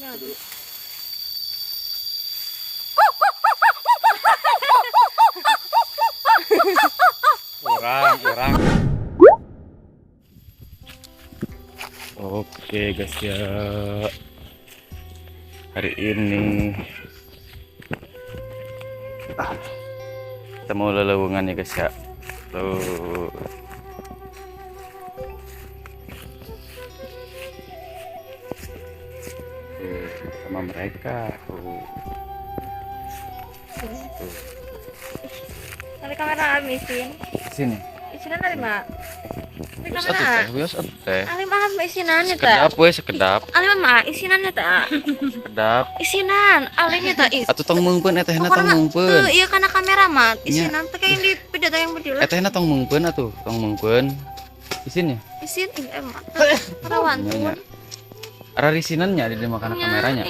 Dulu. Orang. Oke guys ya, hari ini kita mau lelewungan ya guys ya. Tuh. Tuh, sama mereka tuh. Tuh. Tarik kamera misin. Sini. Isinan dari mak. Wios atuh teh, wios atuh teh. Alim mah isinannya teh. Sekedap we, sekedap. Alim mah isinannya teh. Sekedap. Isinan, alimnya teh. Atuh tong meungpeun etehna tong meungpeun. Tuh, iya karena kamera mah. Isinan teh kayak di pidato yang berdiri. Etehna tong meungpeun atuh, tong meungpeun. Isin ya? Isin emang. Rawan tuh. Ararisinan nya di makan kameranya.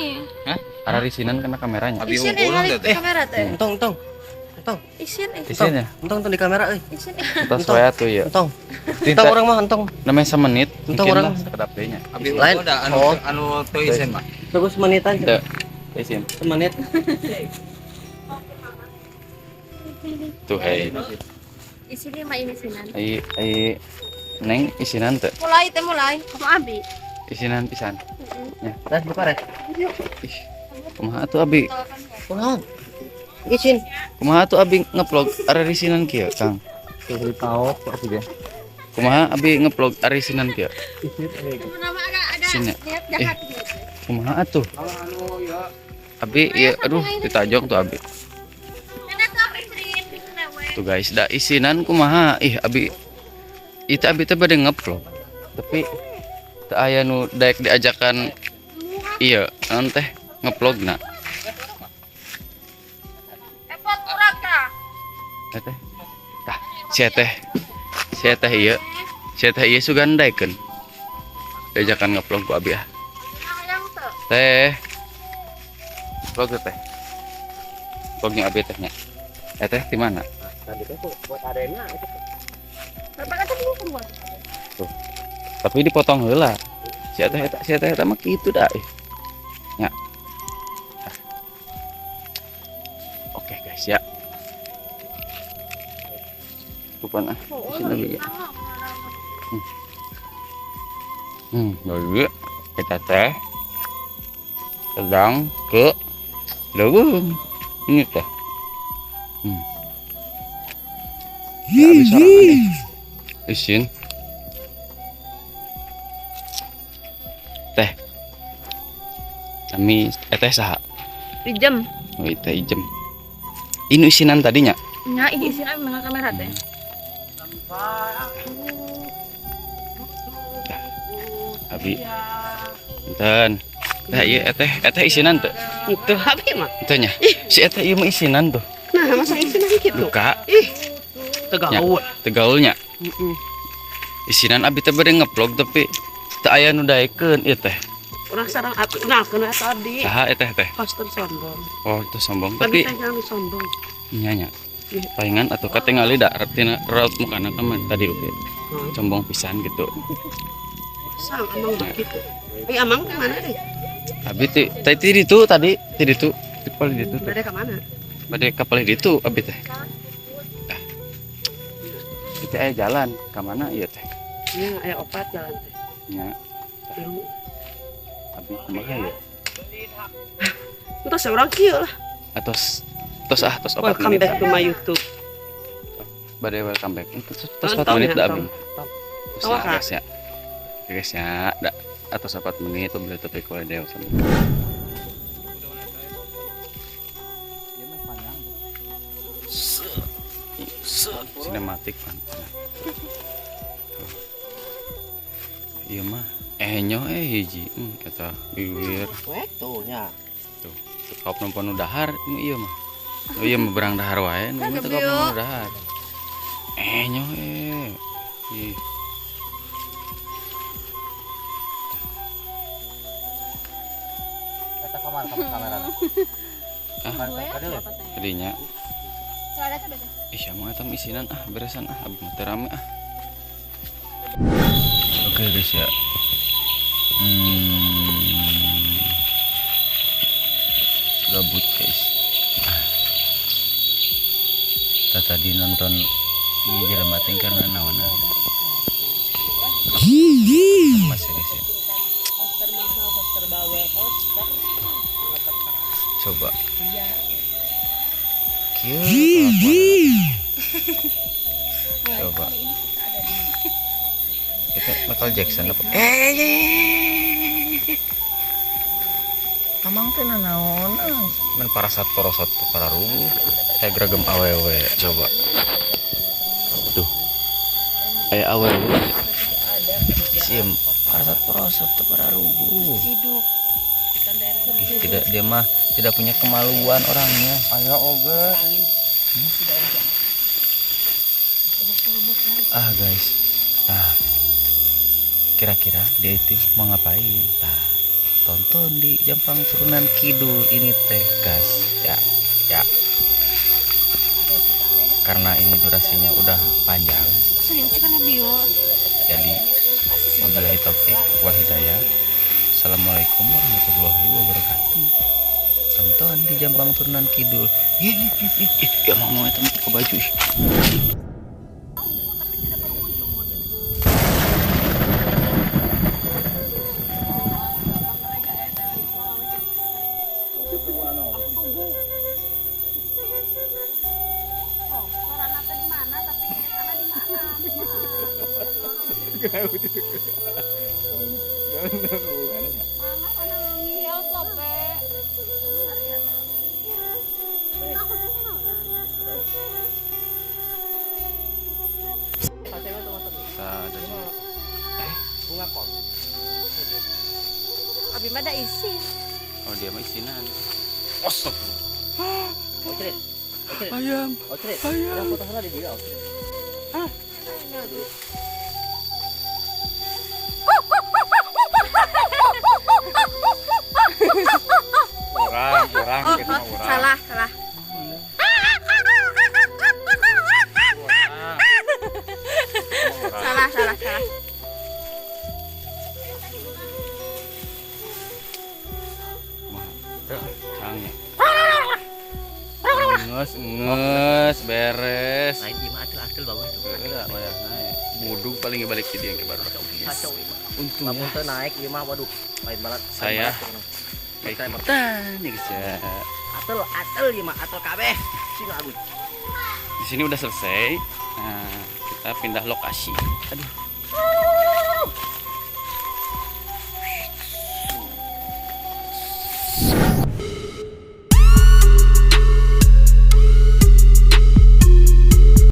Hah? Ararisinan kena kameranya. Isin eh kamera teh. Entong, entong. Entong. Isin eh. Isin ya? Entong di kamera euy. Isin. Entos wae atuh ya. Entong. Entong orang mah entong. Namanya semenit. Entong orang sekedap deui nya. Abi lain anu anu teu isin mah. Tunggu semenitan. Teu. Isin. Semenit. Tuh hei. Isin mah ini isinan. Ai ai Neng isinan teu? Mulai teh mulai. Kamu abi. Isinan pisan. Heeh. Ya. Tes buka rek. Ih. Kumaha atuh abi? Kunaon? Isin. Kumaha atuh abi ngevlog ararisinan kieu, Kang? Tuh paok abi ge. Kumaha abi ngevlog ararisinan kieu? Isin. Niat jahat. Kumaha atuh? Abi ieu aduh ditajong tuh abi. Tuh guys, da isinan kumaha? Ih abi itu abi teh bade ngevlog. Tapi teu aya nu daek diajakan ieu naon teh ngevlogna. Teh tah sia teh ieu sugan daekeun diajakan ngevlog ku abi ah. Teh vlog teh vlognya abi teh nya teh di mana tadi teh buat adena itu tuh tapi dipotong heula sia teh eta mah kitu dah nya. Oke guys ya. Lupa ah, sini lagi. Jadi kita teh sedang ke leuweung ini teh. Ya, habis sorangan nih. Isin. Teh. Kami teh saha? Ijem. Oh, teh ijem. Ini isinan tadinya? Nya, ini isinan memang kamera teh. Abi. Enten. Teh ieu teh isinan teu? Teu abi mah. Teu nya. Si eteh ieu mah isinan tuh. Nah, masa isinan kitu? Duka. Ih. Tegaul. Tegaulnya. Heeh. Isinan abi teh bade ngevlog tapi teu aya nu daekeun ieu teh. Urang sareng abi kenalkeun we tadi. Saha eteh teh? Pastor sombong. Oh, itu sombong tapi teh jangan sombong. Nya nya. Palingan atuh katingali da tina raut mukana mah tadi oge. Sombong pisan gitu. Sang amang begitu. Eh amang ke mana deh? Abi ti tadi ditu tadi ti ditu ti palih ditu. Bade ka mana? Bade ka palih ditu abi teh. Itu aya jalan ka mana ieu teh? Nya aya opat jalan teh. Nya. Abi kumaha ya? Entos urang kieu lah. Atos tos ah tos opat welcome menit. Back to my YouTube. Bade welcome back. Tos 4 menit dah abi. Tos ya guys ya. Guys ya, da atas 4 menit boleh tapi kalau dia sama. Sinematik kan. Iya mah enyo hiji eta biwir. Tuh nya. Tuh, kop nonton dahar ieu mah. Oh iya mah berang dahar wae, nu mah teu kop nonton dahar. Enyo Ih. Eta kamar kamera. Hah? Tadinya. Ih, emang eta isinan ah, beresan ah, abi mah teu rame ah. Oke guys ya. Tadi nonton di jelema teh karena naonan. Masih guys ya. Coba. Kieu kelakuan. Coba. Itu Michael Jackson apa? Eh. Amang teh nanaonan? Men parasat porosot tuh pararuguh. Kayak geragem awewe. Coba. Tuh. Aya awewe. Siem parasat porosot tuh pararuguh. Ciduk. Ih, tidak, dia mah tidak punya kemaluan orangnya. Ayo oge. Ah guys, nah kira-kira dia itu mau ngapain? Nah, tonton di Jampang Turunan Kidul ini teh gas ya ya. Karena ini durasinya udah panjang, Sering cek kan bio. Jadi wabillahi taufik wal hidayah. Assalamualaikum warahmatullahi wabarakatuh. Tonton di Jampang Turunan Kidul. Ih, ih, ih, ih, ya mau mau itu ke baju. Ih. Suara di mana tapi sana di mana? Mana sana ngiyal tope. Aku cuma Kita ada di Bunga kok. Abi mah da isin. Oh, dia mah isinan. Astagfirullah. Ocret. Ocret. Ayam. Ocret. Ayam. Ada foto sana di dia, Ocret. Orang, orang, Oh, gitu oh, orang. salah, salah. Orang. Salah, salah, salah. Mah, teu cangnya. Nges, nges, beres. Lain ieu mah atel-atel bagus tuh. Udah, wayahna ya. Budug paling balik ke dia yang baru. Kacau ieu mah. Untung Lamun teu naik ieu mah waduh, lain banget. Lain Saya. banget. Kayak ikutan nih guys ya. Atel, atel ieu mah, atel kabeh. Sing agus. Di sini udah selesai. Nah, kita pindah lokasi. Aduh.